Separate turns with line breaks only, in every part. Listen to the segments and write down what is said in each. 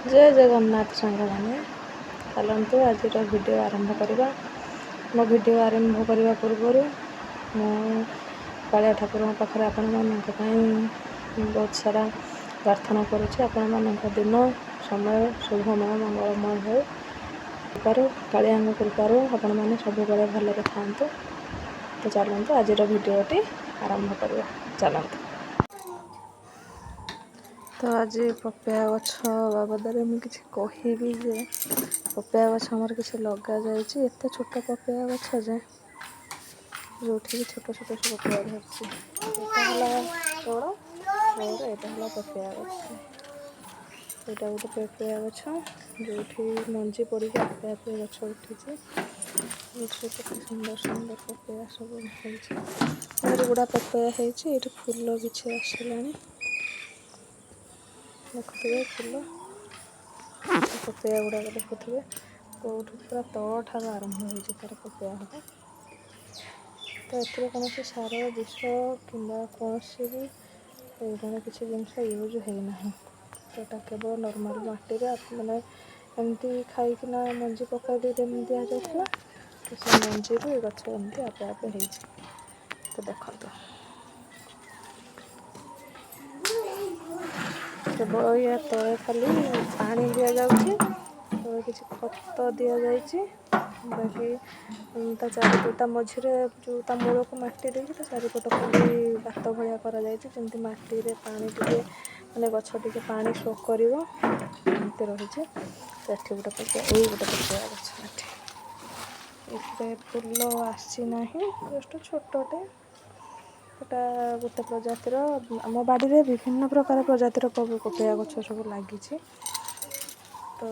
ଜୟ ଜଗନ୍ନାଥ ସାଙ୍ଗମାନେ, ଚାଲନ୍ତୁ ଆଜିର ଭିଡ଼ିଓ ଆରମ୍ଭ କରିବା। ମୋ ଭିଡ଼ିଓ ଆରମ୍ଭ କରିବା ପୂର୍ବରୁ ମୁଁ କାଳିଆ ଠାକୁରଙ୍କ ପାଖରେ ଆପଣମାନଙ୍କ ପାଇଁ ବହୁତ ସାରା ପ୍ରାର୍ଥନା କରୁଛି। ଆପଣମାନଙ୍କ ଦିନ ସମୟ ଶୁଭମୟ ମଙ୍ଗଳମୟ ହେଉ। କୃପାରୁ, କାଳିଆଙ୍କ କୃପାରୁ ଆପଣମାନେ ସବୁବେଳେ ଭଲରେ ଥାଆନ୍ତୁ। ତ ଚାଲନ୍ତୁ ଆଜିର ଭିଡ଼ିଓଟି ଆରମ୍ଭ କରିବା। ଚାଲନ୍ତୁ। ତ ଆଜି ପପେୟା ଗଛ ବାବଦରେ ମୁଁ କିଛି କହିବି ଯେ ପପେୟା ଗଛ ଆମର କିଛି ଲଗାଯାଇଛି। ଏତେ ଛୋଟ ପପେୟା ଗଛ ଯେ ଯେଉଁଠିକି ଛୋଟ ଛୋଟ ସବୁ ପପେୟା ଧରିଛି। ଏଇଟା ହେଲା ତଳ ମୋର, ଏଇଟା ହେଲା ପପେୟା ଗଛ। ଏଇଟା ଗୋଟେ ପପେୟା ଗଛ ଯେଉଁଠି ମଞ୍ଜି ପଡ଼ିକି ଆପେ ଆପେ ଗଛ ଉଠିଛି। ଏଇଠି କେତେ ସୁନ୍ଦର ସୁନ୍ଦର ପପେୟା ସବୁ ହେଇଛି। ଭାରି ଗୁଡ଼ା ପପେୟା ହେଇଛି। ଏଇଠି ଫୁଲ କିଛି ଆସିଲାଣି, ଦେଖୁଥିବେ। ଫୁଲ ପପେୟା ଗୁଡ଼ାକ ଦେଖୁଥିବେ, କେଉଁଠୁ ପୁରା ତଳଠାରୁ ଆରମ୍ଭ ହେଇଛି ତା'ର ପପେୟା ହବା। ତ ଏଥିରେ କୌଣସି ସାର, ବିଷ କିମ୍ବା କୌଣସି ବି ମାନେ କିଛି ଜିନିଷ ୟୁଜ୍ ହେଇନାହିଁ। ତ ଏଇଟା କେବଳ ନର୍ମାଲ୍ ମାଟିରେ ମାନେ ଏମିତି ଖାଇକିନା ମଞ୍ଜି ପକାଇ ଦେଇ ଦିଆଯାଇଥିଲା। ତ ସେ ମଞ୍ଜିରୁ ଏ ଗଛ ଏମିତି ଆପେ ଆପେ ହେଇଛି। ତ ଦେଖନ୍ତୁ, କେବଳ ୟା ତଳେ ଖାଲି ପାଣି ଦିଆଯାଉଛି, ତଳେ କିଛି ଖତ ଦିଆଯାଇଛି। ବାକି ତା ଚାରିପଟ, ତା ମଝିରେ ଯେଉଁ ତା ମୂଳକୁ ମାଟି ଦେଇକି ତା ଚାରିପଟ ଖାଲି ଗାତ ଭଳିଆ କରାଯାଇଛି, ଯେମିତି ମାଟିରେ ପାଣି ଟିକେ ମାନେ ଗଛ ଟିକେ ପାଣି ଶୋକ୍ କରିବ, ଏମିତି ରହିଛି। ତ ଏଠି ଗୋଟେ ପପେୟା, ଏଇ ଗୋଟେ ପପେୟା ଗଛ ଏଠି। ଏଥିରେ ଫୁଲ ଆସିନାହିଁ, ଜଷ୍ଟ ଛୋଟଟେ। ଏଟା ଗୋଟେ ପ୍ରଜାତିର। ଆମ ବାଡ଼ିରେ ବିଭିନ୍ନ ପ୍ରକାର ପ୍ରଜାତିର ପପେୟା ଗଛ ସବୁ ଲାଗିଛି। ତ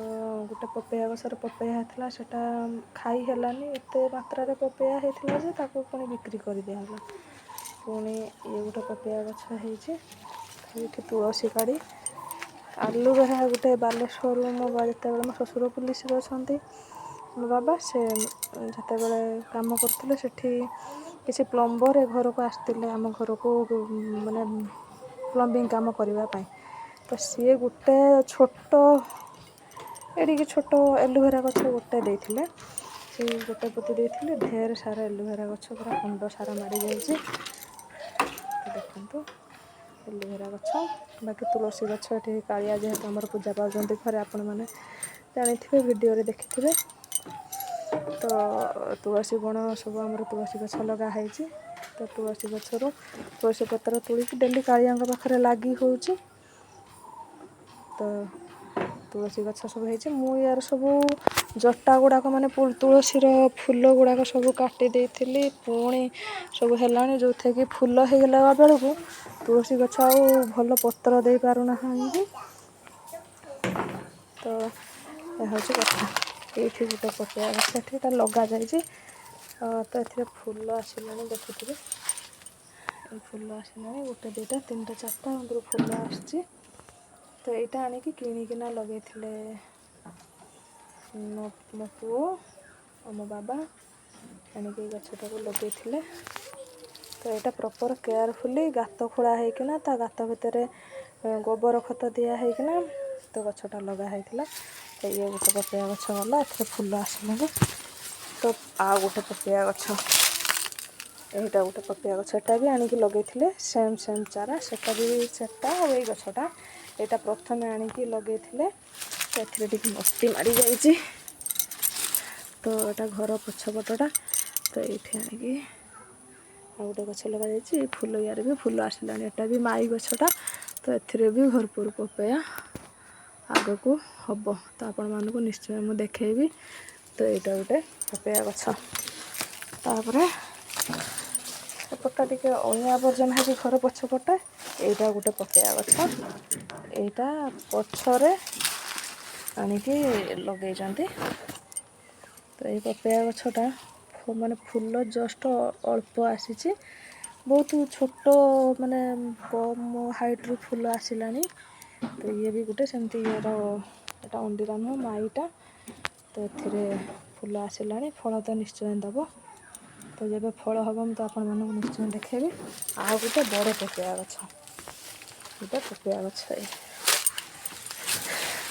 ଗୋଟେ ପପେୟା ଗଛରେ ପପେୟା ହେଇଥିଲା, ସେଟା ଖାଇ ହେଲାନି। ଏତେ ମାତ୍ରାରେ ପପେୟା ହେଇଥିଲା ଯେ ତାକୁ ପୁଣି ବିକ୍ରି କରିଦିଆହେଲା। ପୁଣି ଇଏ ଗୋଟେ ପପେୟା ଗଛ ହେଇଛି। ଏଇଠି ତୁଳସୀ କାଡ଼ି, ଆଲୋଭେରା ଗୋଟେ ବାଲେଶ୍ୱରରୁ ମୋ ଯେତେବେଳେ ମୋ ଶ୍ୱଶୁର ପୁଲିସରେ ଅଛନ୍ତି, ମୋ ବାବା ସେ ଯେତେବେଳେ କାମ କରୁଥିଲେ, ସେଠି କିଛି ପ୍ଲମ୍ବର ଏ ଘରକୁ ଆସିଥିଲେ, ଆମ ଘରକୁ ମାନେ ପ୍ଲମ୍ବିଂ କାମ କରିବା ପାଇଁ। ତ ସିଏ ଗୋଟେ ଛୋଟ, ଏଡ଼ିକି ଛୋଟ ଏଲୋଭେରା ଗଛ ଗୋଟେ ଦେଇଥିଲେ। ସେଇ ଗୋଟେ ପୋତି ଦେଇଥିଲେ, ଢେର ସାରା ଏଲୋଭେରା ଗଛ ପୁରା କୁଣ୍ଡ ସାରା ମାଡ଼ି ଯାଇଛି। ତ ଦେଖନ୍ତୁ ଏଲୋଭେରା ଗଛ। ବାକି ତୁଳସୀ ଗଛ ଏଠି କାଳିଆ ଯେହେତୁ ଆମର ପୂଜା ପାଉଛନ୍ତି ଘରେ, ଆପଣମାନେ ଜାଣିଥିବେ, ଭିଡ଼ିଓରେ ଦେଖିଥିବେ। ତ ତୁଳସୀ ବଣ ସବୁ ଆମର ତୁଳସୀ ଗଛ ଲଗା ହେଇଛି। ତ ତୁଳସୀ ଗଛରୁ ତୁଳସୀ ପତ୍ର ତୋଳିକି ଡେଲି କାଳିଆଙ୍କ ପାଖରେ ଲାଗି ହେଉଛି। ତ ତୁଳସୀ ଗଛ ସବୁ ହେଇଛି। ମୁଁ ୟାର ସବୁ ଜଟା ଗୁଡ଼ାକ ମାନେ ତୁଳସୀର ଫୁଲ ଗୁଡ଼ାକ ସବୁ କାଟି ଦେଇଥିଲି। ପୁଣି ସବୁ ହେଲାଣି, ଯେଉଁଥିରେ କି ଫୁଲ ହେଇଗଲା ବେଳକୁ ତୁଳସୀ ଗଛ ଆଉ ଭଲ ପତ୍ର ଦେଇପାରୁନାହାନ୍ତି। ତ ଏହା ହେଉଛି କଥା। ଏଇଠି ଗୋଟେ ପପେୟା ଗଛ ଏଠି ଏଇଟା ଲଗାଯାଇଛି। ତ ଏଥିରେ ଫୁଲ ଆସିଲାଣି, ଦେଖୁଥିବେ। ଏଇ ଫୁଲ ଆସିଲାଣି, ଗୋଟେ, ଦୁଇଟା, ତିନିଟା, ଚାରିଟା ଆଗରୁ ଫୁଲ ଆସିଛି। ତ ଏଇଟା ଆଣିକି କିଣିକିନା ଲଗେଇଥିଲେ ମୋ ପୁଅ ଆଉ ମୋ ବାବା ଆଣିକି ଏଇ ଗଛଟାକୁ ଲଗେଇଥିଲେ। ତ ଏଇଟା ପ୍ରପର୍ କେୟାରଫୁଲି ଗାତ ଖୋଳା ହେଇକିନା, ତା ଗାତ ଭିତରେ ଗୋବର ଖତ ଦିଆ ହେଇକିନା ତ ଗଛଟା ଲଗା ହେଇଥିଲା। ତ ଇଏ ଗୋଟେ ପପେୟା ଗଛ ଗଲା, ଏଥିରେ ଫୁଲ ଆସିଲାଣି। ତ ଆଉ ଗୋଟେ ପପେୟା ଗଛ, ଏଇଟା ଗୋଟେ ପପେୟା ଗଛ। ଏଟା ବି ଆଣିକି ଲଗେଇଥିଲେ, ସେମ୍ ସେମ୍ ଚାରା। ସେଟା ବି, ସେଟା ଆଉ ଏଇ ଗଛଟା, ଏଇଟା ପ୍ରଥମେ ଆଣିକି ଲଗେଇଥିଲେ। ତ ଏଥିରେ ଟିକେ ମତି ମାଡ଼ି ଯାଇଛି। ତ ଏଇଟା ଘର ପଛପଟଟା। ତ ଏଇଠି ଆଣିକି ଆଉ ଗୋଟେ ଗଛ ଲଗାଯାଇଛି। ଫୁଲ, ୟାରେ ବି ଫୁଲ ଆସିଲାଣି। ଏଟା ବି ମାଇ ଗଛଟା। ତ ଏଥିରେ ବି ଭରପୁର ପପେୟା ଆଗକୁ ହବ। ତ ଆପଣମାନଙ୍କୁ ନିଶ୍ଚୟ ମୁଁ ଦେଖେଇବି। ତ ଏଇଟା ଗୋଟେ ପପେୟା ଗଛ। ତାପରେ ଏପଟଟା ଟିକେ ଅଳିଆ ଆବର୍ଜନା ହେଇଛି ଘର ପଛପଟେ। ଏଇଟା ଗୋଟେ ପପେୟା ଗଛ। ଏଇଟା ପଛରେ ଆଣିକି ଲଗେଇଛନ୍ତି। ତ ଏଇ ପପେୟା ଗଛଟା ମାନେ ଫୁଲ ଜଷ୍ଟ ଅଳ୍ପ ଆସିଛି। ବହୁତ ଛୋଟ, ମାନେ କମ୍ ହାଇଟ୍ରୁ ଫୁଲ ଆସିଲାଣି। ତ ଇଏ ବି ଗୋଟେ ସେମିତି ଇଏର, ଏଇଟା ଅଣ୍ଡିରା ନୁହଁ, ମାଇଟା। ତ ଏଥିରେ ଫୁଲ ଆସିଲାଣି, ଫଳ ତ ନିଶ୍ଚୟ ଦେବ। ତ ଯେବେ ଫଳ ହେବ, ମୁଁ ତ ଆପଣମାନଙ୍କୁ ନିଶ୍ଚୟ ଦେଖେଇବି। ଆଉ ଗୋଟେ ବଡ଼ ପପେୟା ଗଛ, ଗୋଟେ ପପେୟା ଗଛ ଏଇ।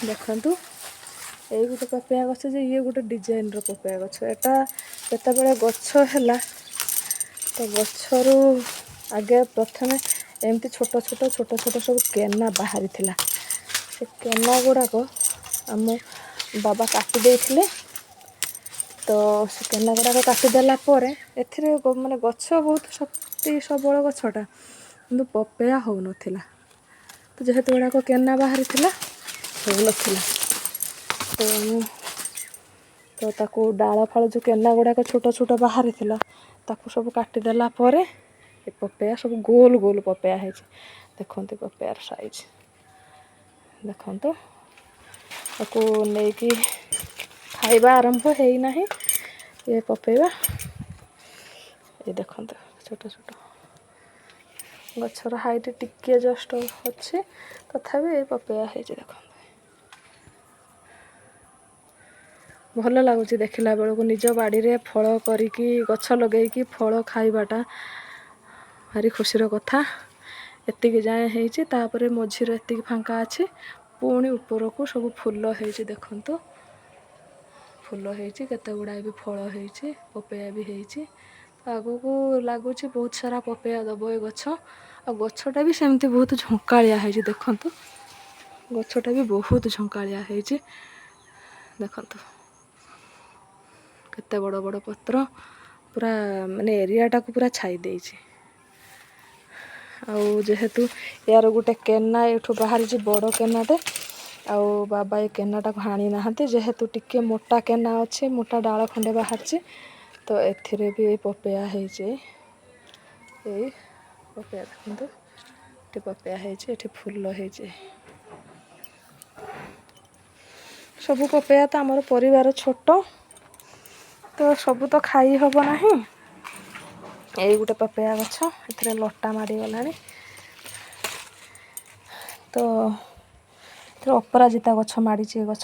ଦେଖନ୍ତୁ, ଏଇ ଗୋଟେ ପପେୟା ଗଛ ଯେ ଇଏ ଗୋଟେ ଡିଜାଇନର ପପେୟା ଗଛ। ଏଟା ଯେତେବେଳେ ଗଛ ହେଲା, ତ ଗଛରୁ ଆଗେ ପ୍ରଥମେ ଏମିତି ଛୋଟ ଛୋଟ ଛୋଟ ଛୋଟ ସବୁ କେନା ବାହାରିଥିଲା। ସେ କେନା ଗୁଡ଼ାକ ଆମ ବାବା କାଟି ଦେଇଥିଲେ। ତ ସେ କେନା ଗୁଡ଼ାକ କାଟିଦେଲା ପରେ ଏଥିରେ ମାନେ ଗଛ ବହୁତ ଶକ୍ତି ସବଳ ଗଛଟା, କିନ୍ତୁ ପପେୟା ହେଉନଥିଲା। ତ ଯେହେତୁ ଗୁଡ଼ାକ କେନା ବାହାରିଥିଲା, ହେଉନଥିଲା। ତ ମୁଁ ତ ତାକୁ ଡାଳ ଫାଳ ଯେଉଁ କେନା ଗୁଡ଼ାକ ଛୋଟ ଛୋଟ ବାହାରିଥିଲା, ତାକୁ ସବୁ କାଟିଦେଲା ପରେ ଏ ପପେୟା ସବୁ ଗୋଲ ଗୋଲ ପପେୟା ହେଇଛି। ଦେଖନ୍ତୁ, ପପେୟାର ସାଇଜ୍ ଦେଖନ୍ତୁ। ତାକୁ ନେଇକି ଖାଇବା ଆରମ୍ଭ ହେଇନାହିଁ ଏ ପପେୟା। ଏ ଦେଖନ୍ତୁ, ଛୋଟ ଛୋଟ ଗଛର ହାଇଟ୍ ଟିକିଏ ଜଷ୍ଟ ଅଛି, ତଥାପି ଏ ପପେୟା ହେଇଛି। ଦେଖନ୍ତୁ, ଭଲ ଲାଗୁଛି ଦେଖିଲା ବେଳକୁ। ନିଜ ବାଡ଼ିରେ ଫଳ କରିକି, ଗଛ ଲଗେଇକି ଫଳ ଖାଇବାଟା ଭାରି ଖୁସିର କଥା। ଏତିକି ଯାଏଁ ହେଇଛି, ତାପରେ ମଝିରେ ଏତିକି ଫାଙ୍କା ଅଛି। ପୁଣି ଉପରକୁ ସବୁ ଫୁଲ ହେଇଛି। ଦେଖନ୍ତୁ, ଫୁଲ ହେଇଛି, କେତେ ଗୁଡ଼ାଏ ବି ଫଳ ହେଇଛି, ପପେୟା ବି ହେଇଛି। ତ ଆଗକୁ ଲାଗୁଛି ବହୁତ ସାରା ପପେୟା ଦେବ ଏ ଗଛ। ଆଉ ଗଛଟା ବି ସେମିତି ବହୁତ ଝଙ୍କାଳିଆ ହେଇଛି। ଦେଖନ୍ତୁ, ଗଛଟା ବି ବହୁତ ଝଙ୍କାଳିଆ ହେଇଛି। ଦେଖନ୍ତୁ, କେତେ ବଡ଼ ବଡ଼ ପତ୍ର, ପୁରା ମାନେ ଏରିଆଟାକୁ ପୁରା ଛାଇ ଦେଇଛି। ଆଉ ଯେହେତୁ ୟାର ଗୋଟେ କେନା ଏଇଠୁ ବାହାରିଛି, ବଡ଼ କେନାଟେ, ଆଉ ବାବା ଏ କେନାଟାକୁ ହାଣି ନାହାନ୍ତି। ଯେହେତୁ ଟିକେ ମୋଟା କେନା ଅଛି, ମୋଟା ଡାଳ ଖଣ୍ଡେ ବାହାରିଛି, ତ ଏଥିରେ ବି ଏଇ ପପେୟା ହେଇଛି। ଏଇ ପପେୟା ଦେଖନ୍ତୁ, ଏଠି ପପେୟା ହେଇଛି, ଏଠି ଫୁଲ ହେଇଛି। ସବୁ ପପେୟା ତ ଆମର ପରିବାର ଛୋଟ, ତ ସବୁ ତ ଖାଇ ହେବ ନାହିଁ। ଏଇ ଗୋଟେ ପପେୟା ଗଛ, ଏଥିରେ ଲଟା ମାଡ଼ିଗଲାଣି। ତ ଏଥିରେ ଅପରାଜିତା ଗଛ ମାଡ଼ିଛି ଏ ଗଛ,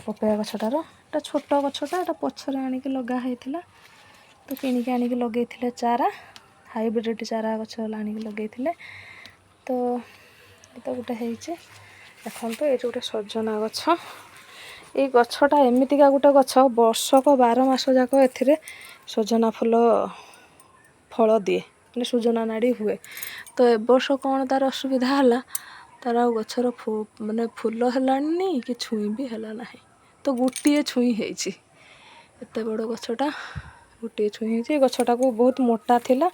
ପପେୟା ଗଛଟାର। ଏଟା ଛୋଟ ଗଛଟା, ଏଟା ପଛରେ ଆଣିକି ଲଗା ହେଇଥିଲା। ତ କିଣିକି ଆଣିକି ଲଗେଇଥିଲେ ଚାରା, ହାଇବ୍ରିଡ଼ ଚାରା ଗଛ ଆଣିକି ଲଗେଇଥିଲେ। ତ ଏଇଟା ଗୋଟେ ହେଇଛି। ଦେଖନ୍ତୁ, ଏଇଠି ଗୋଟେ ସଜନା ଗଛ। ଏଇ ଗଛଟା ଏମିତିକା ଗୋଟେ ଗଛ, ବର୍ଷକ 12 ମାସ ଯାକ ଏଥିରେ ସଜନା ଫୁଲ ଫଳ ଦିଏ, ମାନେ ସଜନା ନାଡ଼ି ହୁଏ। ତ ଏ ବର୍ଷ କ'ଣ ତାର ଅସୁବିଧା ହେଲା, ତାର ଆଉ ଗଛର ମାନେ ଫୁଲ ହେଲାନି କି ଛୁଇଁ ବି ହେଲା ନାହିଁ। ତ ଗୋଟିଏ ଛୁଇଁ ହେଇଛି। ଏତେ ବଡ଼ ଗଛଟା, ଗୋଟିଏ ଛୁଇଁ ହେଇଛି। ଏ ଗଛଟାକୁ ବହୁତ ମୋଟା ଥିଲା,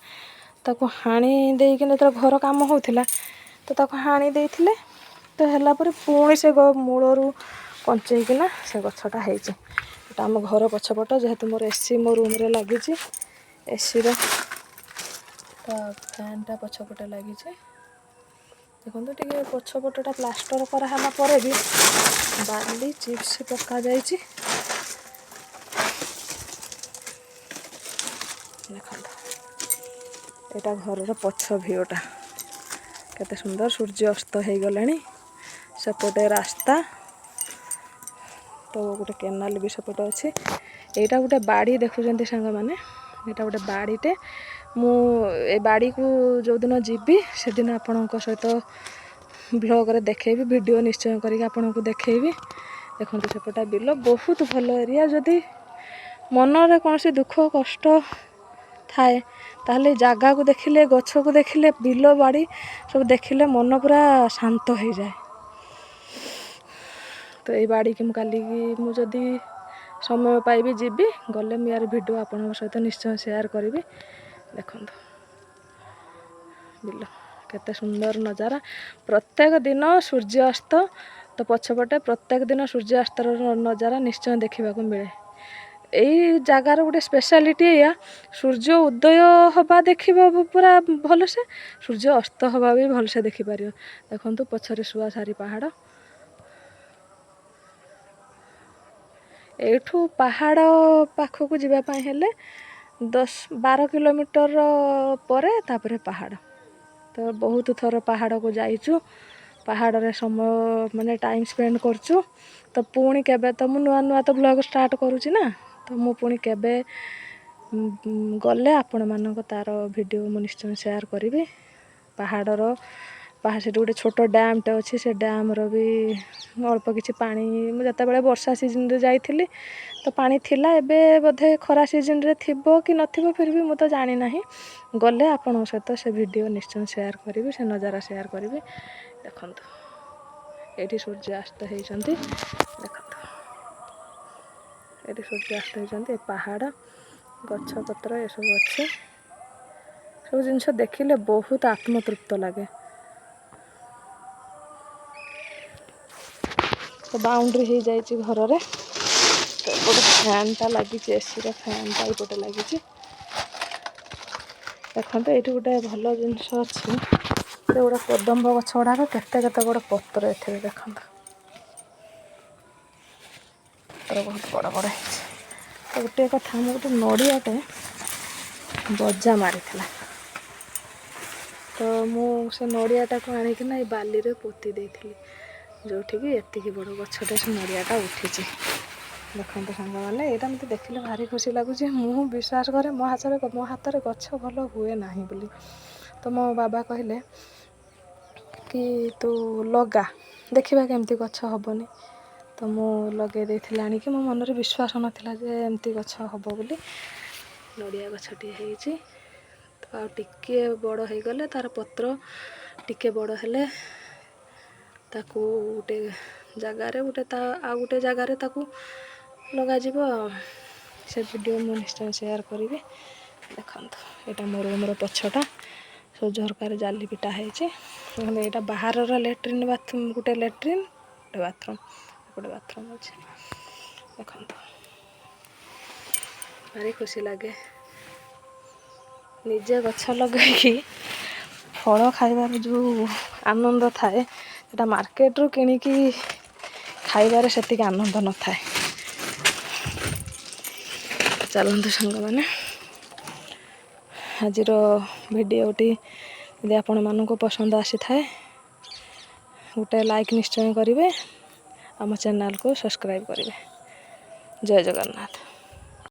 ତାକୁ ହାଣି ଦେଇକିନା, ଯେତେବେଳେ ଘର କାମ ହେଉଥିଲା ତ ତାକୁ ହାଣି ଦେଇଥିଲେ। ତ ହେଲା ପରେ ପୁଣି ସେ ମୂଳରୁ କଞ୍ଚେଇକିନା ସେ ଗଛଟା ହେଇଛି। ଏଟା ଆମ ଘର ପଛପଟ। ଯେହେତୁ ମୋର ଏସି ମୋ ରୁମ୍ରେ ଲାଗିଛି, ଏସିର ତା ଫ୍ୟାନ୍ଟା ପଛପଟେ ଲାଗିଛି। ଦେଖନ୍ତୁ, ଟିକେ ପଛପଟଟା ପ୍ଲାଷ୍ଟର କରାହେଲା ପରେ ବି ବାଲି ଚିପ୍ସ ପକାଯାଇଛି। ଦେଖନ୍ତୁ, ଏଇଟା ଘରର ପଛ ଭିଉଟା, କେତେ ସୁନ୍ଦର। ସୂର୍ଯ୍ୟ ଅସ୍ତ ହେଇଗଲାଣି। ସେପଟେ ରାସ୍ତା, ତ ଗୋଟେ କେନାଲ ବି ସେପଟେ ଅଛି। ଏଇଟା ଗୋଟେ ବାଡ଼ି, ଦେଖୁଛନ୍ତି ସାଙ୍ଗମାନେ, ଏଇଟା ଗୋଟେ ବାଡ଼ିଟେ। ମୁଁ ଏ ବାଡ଼ିକୁ ଯେଉଁଦିନ ଯିବି, ସେଦିନ ଆପଣଙ୍କ ସହିତ ବ୍ଲଗ୍ରେ ଦେଖେଇବି, ଭିଡ଼ିଓ ନିଶ୍ଚୟ କରିକି ଆପଣଙ୍କୁ ଦେଖେଇବି। ଦେଖନ୍ତୁ, ସେପଟା ବିଲ, ବହୁତ ଭଲ ଏରିଆ। ଯଦି ମନରେ କୌଣସି ଦୁଃଖ କଷ୍ଟ ଥାଏ, ତାହେଲେ ଜାଗାକୁ ଦେଖିଲେ, ଗଛକୁ ଦେଖିଲେ, ବିଲ ବାଡ଼ି ସବୁ ଦେଖିଲେ ମନ ପୁରା ଶାନ୍ତ ହେଇଯାଏ। ତ ଏଇ ବାଡ଼ିକି ମୁଁ କାଲିକି ମୁଁ ଯଦି ସମୟ ପାଇବି ଯିବି। ଗଲେ ମୁଁ ୟାର ଭିଡ଼ିଓ ଆପଣଙ୍କ ସହିତ ନିଶ୍ଚୟ ସେୟାର କରିବି। ଦେଖନ୍ତୁ ବିଲ, କେତେ ସୁନ୍ଦର ନଜାରା। ପ୍ରତ୍ୟେକ ଦିନ ସୂର୍ଯ୍ୟାସ୍ତ, ତ ପଛପଟେ ପ୍ରତ୍ୟେକ ଦିନ ସୂର୍ଯ୍ୟାସ୍ତର ନଜାରା ନିଶ୍ଚୟ ଦେଖିବାକୁ ମିଳେ। ଏଇ ଜାଗାର ଗୋଟେ ସ୍ପେଶାଲିଟି ଏଇଆ, ସୂର୍ଯ୍ୟ ଉଦୟ ହେବା ଦେଖିବ ପୁରା ଭଲସେ, ସୂର୍ଯ୍ୟ ଅସ୍ତ ହେବା ବି ଭଲସେ ଦେଖିପାରିବ। ଦେଖନ୍ତୁ, ପଛରେ ଶୁଆସାରି ପାହାଡ଼। ଏଇଠୁ ପାହାଡ଼ ପାଖକୁ ଯିବା ପାଇଁ ହେଲେ 10-12 କିଲୋମିଟର ପରେ ତାପରେ ପାହାଡ଼। ତ ବହୁତ ଥର ପାହାଡ଼କୁ ଯାଇଛୁ, ପାହାଡ଼ରେ ସମୟ ମାନେ ଟାଇମ୍ ସ୍ପେଣ୍ଡ କରୁଛୁ। ତ ପୁଣି କେବେ, ତ ମୁଁ ନୂଆ ନୂଆ ତ ବ୍ଲଗ୍ ଷ୍ଟାର୍ଟ କରୁଛି ନା, ତ ମୁଁ ପୁଣି କେବେ ଗଲେ ଆପଣମାନଙ୍କ ତା'ର ଭିଡ଼ିଓ ମୁଁ ନିଶ୍ଚୟ ସେୟାର କରିବି। ପାହାଡ଼ର ସେଠି ଗୋଟେ ଛୋଟ ଡ୍ୟାମ୍ଟେ ଅଛି। ସେ ଡ୍ୟାମ୍ର ବି ଅଳ୍ପ କିଛି ପାଣି, ମୁଁ ଯେତେବେଳେ ବର୍ଷା ସିଜନ୍ରେ ଯାଇଥିଲି ତ ପାଣି ଥିଲା। ଏବେ ବୋଧେ ଖରା ସିଜନ୍ରେ ଥିବ କି ନଥିବ, ଫିର୍ ବି ମୁଁ ତ ଜାଣିନାହିଁ। ଗଲେ ଆପଣଙ୍କ ସହିତ ସେ ଭିଡ଼ିଓ ନିଶ୍ଚୟ ସେୟାର କରିବି, ସେ ନଜାରା ସେୟାର କରିବି। ଦେଖନ୍ତୁ, ଏଇଠି ସୂର୍ଯ୍ୟାସ୍ତ ହେଇଛନ୍ତି। ଦେଖନ୍ତୁ, ଏଇଠି ସୂର୍ଯ୍ୟାସ୍ତ ହେଇଛନ୍ତି। ଏ ପାହାଡ଼, ଗଛପତ୍ର ଏସବୁ ଅଛି। ସବୁ ଜିନିଷ ଦେଖିଲେ ବହୁତ ଆତ୍ମତୃପ୍ତ ଲାଗେ। ତ ବାଉଣ୍ଡ୍ରି ହେଇଯାଇଛି ଘରରେ। ତ ଏପଟେ ଫ୍ୟାନ୍ଟା ଲାଗିଛି, ଏସିର ଫ୍ୟାନ୍ଟା ଏଇପଟେ ଲାଗିଛି। ଦେଖନ୍ତୁ, ଏଇଠି ଗୋଟେ ଭଲ ଜିନିଷ ଅଛି। ଗୋଟେ କଦମ୍ବ ଗଛ ଗୁଡ଼ାକ କେତେ କେତେ ବଡ଼ ପତ୍ର ଏଥିରେ। ଦେଖନ୍ତୁ, ପତ୍ର ବହୁତ ବଡ଼ ବଡ଼ ହେଇଛି। ତ ଗୋଟିଏ କଥା, ମୁଁ ଗୋଟେ ନଡ଼ିଆଟେ ଗଜା ମାରିଥିଲା, ତ ମୁଁ ସେ ନଡ଼ିଆଟାକୁ ଆଣିକିନା ଏଇ ବାଲିରେ ପୋତି ଦେଇଥିଲି, ଯେଉଁଠିକି ଏତିକି ବଡ଼ ଗଛଟେ ସେ ନଡ଼ିଆଟା ଉଠିଛି। ଦେଖନ୍ତୁ ସାଙ୍ଗମାନେ, ଏଇଟା ମୋତେ ଦେଖିଲେ ଭାରି ଖୁସି ଲାଗୁଛି। ମୁଁ ବିଶ୍ୱାସ କରେ ମୋ ହାତରେ ଗଛ ଭଲ ହୁଏ ନାହିଁ ବୋଲି। ତ ମୋ ବାବା କହିଲେ କି ତୁ ଲଗା, ଦେଖିବା କେମିତି ଗଛ ହେବନି। ତ ମୁଁ ଲଗେଇ ଦେଇଥିଲି ଆଣିକି। ମୋ ମନରେ ବିଶ୍ୱାସ ନଥିଲା ଯେ ଏମିତି ଗଛ ହେବ ବୋଲି। ନଡ଼ିଆ ଗଛଟିଏ ହେଇଛି। ତ ଆଉ ଟିକିଏ ବଡ଼ ହେଇଗଲେ, ତା'ର ପତ୍ର ଟିକେ ବଡ଼ ହେଲେ, ତାକୁ ଗୋଟେ ଜାଗାରେ ଗୋଟେ ତା ଆଉ ଗୋଟେ ଜାଗାରେ ତାକୁ ଲଗାଯିବ। ଆଉ ସେ ଭିଡ଼ିଓ ମୁଁ ନିଶ୍ଚୟ ସେୟାର କରିବି। ଦେଖନ୍ତୁ, ଏଇଟା ମୋ ରୁମ୍ର ପଛଟା। ସବୁ ଝରକାରେ ଜାଲି ପିଟା ହେଇଛି। ଦେଖନ୍ତୁ, ଏଇଟା ବାହାରର ଲାଟ୍ରିନ୍ ବାଥରୁମ୍। ଗୋଟେ ଲାଟ୍ରିନ୍, ଗୋଟେ ବାଥରୁମ୍, ଗୋଟେ ବାଥରୁମ୍ ଅଛି। ଦେଖନ୍ତୁ, ଭାରି ଖୁସି ଲାଗେ ନିଜେ ଗଛ ଲଗାଇକି ଫଳ ଖାଇବାର ଯେଉଁ ଆନନ୍ଦ ଥାଏ, ସେଟା ମାର୍କେଟରୁ କିଣିକି ଖାଇବାରେ ସେତିକି ଆନନ୍ଦ ନଥାଏ। ଚାଲନ୍ତୁ ସାଙ୍ଗମାନେ, ଆଜିର ଭିଡ଼ିଓଟି ଯଦି ଆପଣମାନଙ୍କୁ ପସନ୍ଦ ଆସିଥାଏ, ଗୋଟେ ଲାଇକ୍ ନିଶ୍ଚୟ କରିବେ, ଆମ ଚ୍ୟାନେଲକୁ ସବସ୍କ୍ରାଇବ୍ କରିବେ। ଜୟ ଜଗନ୍ନାଥ।